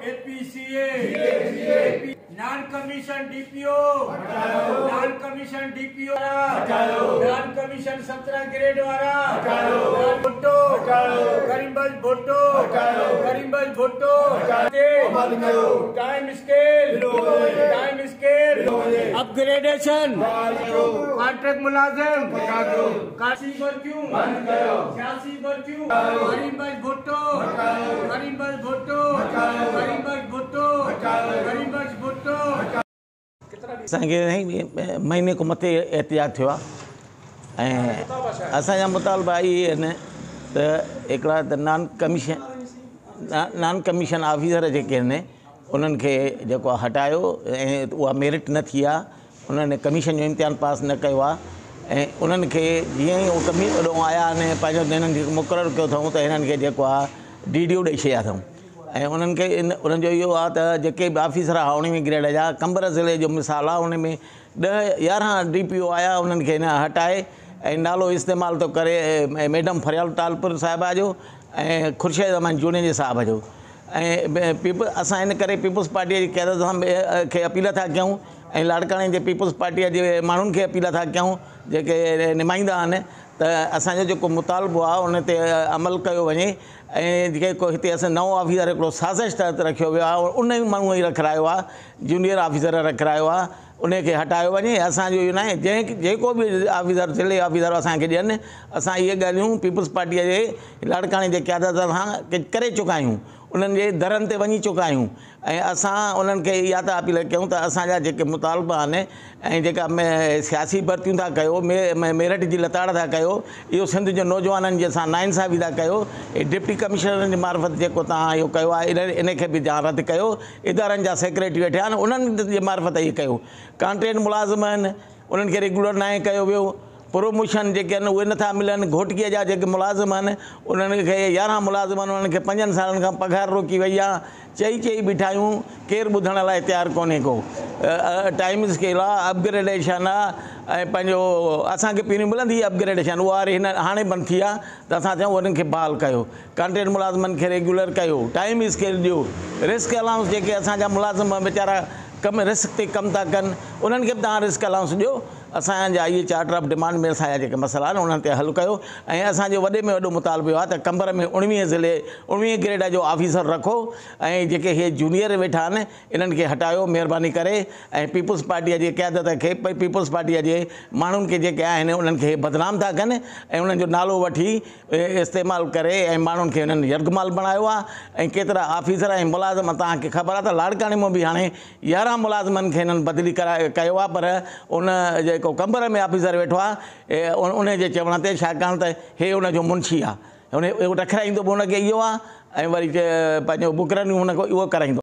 APCA non commission DPO non commission DPO non commission 17 grade वारा भुट्टो करीम बख्श भुट्टो करीम बख्श Bhutto time scale upgradation contract मुलाजिम काशी भर्तियूं सियासी भर्तियूं करीम बख्श भुट्टो करीम बख्श भुट्टो करीम बख्श भुट्टो करीम बख्श भुट्टो। असांखे महीने खां मथे एहतिजाज थियो आहे ऐं असांजा मुतालबा इहे आहिनि त हिकिड़ा त नॉन कमीशन ऑफिसर जेके आहिनि उन्हनि खे जेको आहे हटायो ऐं उहा मेरिट न थी आहे, उन्हनि कमीशन जो इम्तिहान पास न कयो आहे ऐं उन्हनि खे जीअं ई उहो कमी ओॾो आया आहिनि पंहिंजो हिननि खे मुक़ररु कयो अथऊं त हिननि खे जेको आहे डी डी ओ ॾेई छॾिया अथऊं ऐं उन्हनि खे उन्हनि जो इहो आहे त जेके बि ऑफिसर आहे 19 ग्रेड जा, कंबर ज़िले जो मिसाल आहे, उन में 10 11 डी पी ओ आया, उन्हनि खे हिन हटाए ऐं नालो इस्तेमालु थो करे मैडम फरियाल टालपुर साहिबा जो ऐं खुर्शीद अहमद जुनेजे साहिब जो ऐं पीपल असां इन करे पीपल्स पार्टीअ जी क़यादत सां खे अपील था कयूं ऐं लाड़काणे जे पीपल्स पार्टीअ जे माण्हुनि खे अपील था कयूं जेके नुमाइंदा आहिनि त असांजो जेको मुतालबो आहे उन ते अमल कयो वञे ऐं जेको हिते असां नओं ऑफिसर हिकिड़ो साज़िश तहत रखियो वियो आहे, उन माण्हूअ ई रखारायो आहे, जूनियर ऑफिसर रखारायो आहे, उनखे हटायो वञे। असांजो इहो न आहे जंहिं जेको बि ऑफिसर ज़िले ऑफिसर असांखे ॾियनि। असां इहे ॻाल्हियूं पीपल्स पार्टीअ जे लाड़काणे जे क़यादत सां करे चुका आहियूं, उन्हनि जे दरनि ते वञी चुका आहियूं ऐं असां उन्हनि खे इहा था अपील कयूं त असांजा जेके मुतालबा आहिनि ऐं जेका सियासी भर्तियूं था कयो, मेरिट जी लताड़ था कयो, इहो सिंध जे नौजवाननि जे सां नाइंसाफ़ी था कयो। डिप्टी कमिश्नरनि जे मार्फ़त जेको तव्हां इहो कयो आहे इन खे बि तव्हां रद्द कयो। इदारनि जा सेक्रेटरी वेठा आहिनि उन्हनि जे मार्फ़त इहो कयो। कॉन्ट्रैक्ट मुलाज़िम आहिनि उन्हनि खे रेगुलर न आहे कयो वियो, प्रोमोशन जेके आहिनि उहे नथा मिलनि। घोटकीअ जा जेके मुलाज़िम आहिनि उन्हनि खे 11 मुलाज़िम आहिनि उन्हनि खे 5 सालनि खां पघार रोकी वई आहे। चई चई बीठा आहियूं, केरु ॿुधण लाइ तयारु कोन्हे को। टाइम स्केल आहे, अपग्रेडेशन आहे ऐं पंहिंजो असांखे पहिरीं मिलंदी अपग्रेडेशन, उहा वरी हिन हाणे बंदि थी आहे त असां चऊं उन्हनि खे बहाल कयो, कॉन्ट्रैक्ट मुलाज़िमनि खे रेगुलर कयो, टाइम स्केल ॾियो, रिस्क अलाउंस जेके असांजा मुलाज़िम वीचारा कम रिस्क ते कमु था कनि उन्हनि खे बि तव्हां रिस्क अलाउंस ॾियो। असांजा इहे चार्टर ऑफ डिमांड में असांजा जेके मसइला आहिनि उन्हनि ते हल कयो ऐं असांजो वॾे में वॾो मुतालबो आहे त कंबर में 19 ज़िले 19 ग्रेड जो ऑफिसर रखो ऐं जेके हे जूनियर वेठा आहिनि इन्हनि खे हटायो महिरबानी करे ऐं पीपल्स पार्टीअ जी क़यादत खे पीपल्स पार्टीअ जे माण्हुनि खे जेके आहिनि उन्हनि खे बदनाम था कनि ऐं उन्हनि जो नालो वठी इस्तेमालु करे ऐं माण्हुनि खे हुननि यरगमाल बणायो आहे ऐं केतिरा ऑफिसर ऐं मुलाज़िम तव्हांखे ख़बर आहे त लाड़काणे मां बि हाणे 11 मुलाज़िमनि खे हिननि बदिली कराए कयो आहे, पर उन जेको कंबर में ऑफिसर वेठो आहे उन जे चवण ते, छाकाणि त हे हुनजो मुंशी आहे, हुन रखाराईंदो बि हुनखे इहो आहे ऐं वरी पंहिंजो बुकरनि हुनखां इहो कराईंदो।